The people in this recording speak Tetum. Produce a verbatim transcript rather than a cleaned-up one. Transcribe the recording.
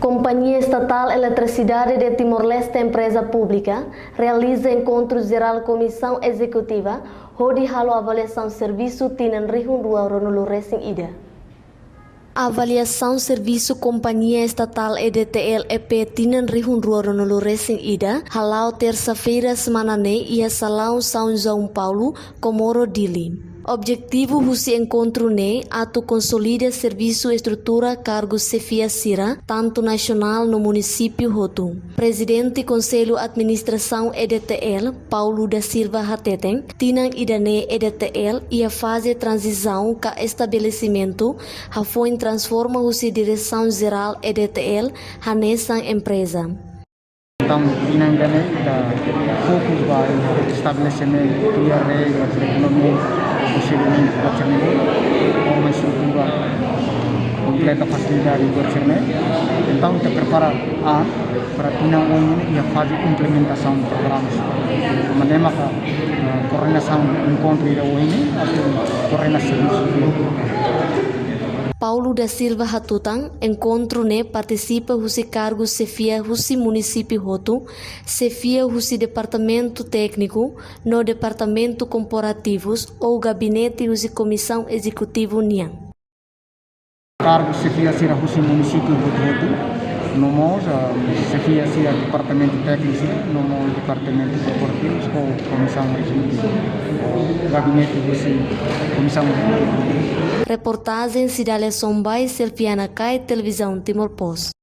Kompañia Estatál Eletrisidade de Timor-Leste, empreza públika, realiza enkontru jerál Komisaun Ezekutiva hodi halo avaliasaun servisu tinan rihun rua ruanulu resin ida. Avaliasaun servisu Kompañia Estatál E D T L, E P, tinan rihun rua ruanulu resin ida hala'o tersa-feira semana ne'e iha salaun São João Paulo, Comoro, Dili. Objetivu husi enkontru ne'e atu konsolida servisu estrutura kargu xefia sira, tantu nasionál no munisípiu hotu. Prezidente Konsellu Administrasaun E D T L, Paulo da Silva, hateten, tinan ida-ne'e E D T L iha faze tranzisaun ka estabelesimentu, hafoin transforma husi diresaun jerál E D T L hanesan empreza. Entaun, tinan ida-ne'e ita fokus ba estabelesimentu, kria regras, regulamentu, prosedimentu, buat sira-ne'e, forma estrutura, kompleta fasilidade, buat sira-ne'e. Entaun, ita prepara an para tinan oin ne'e iha faze implementasaun programa. Maneira maka, eh, koordenasaun enkontru ida oin ne'e, atu koordena servisu. Paulo da Silva hatutan, enkontru ne'e partisipa husi kargu xefia husi munisípiu hotu, xefia husi departamentu tékniku no departamentu korporativus ou gabinete husi Komisaun Ezekutiva nian. Kargu xefia sira husi munisípiu hotu-hotu, no mós, ah, xefia sira departamentu tékniku sira, no mós departamentu korporativu ou Komisaun Ezekutiva, gabinete husi Komisaun Ezekutiva. Reportajen Cidália Sombai, Selfiana Kai, Televizaun Timor Post.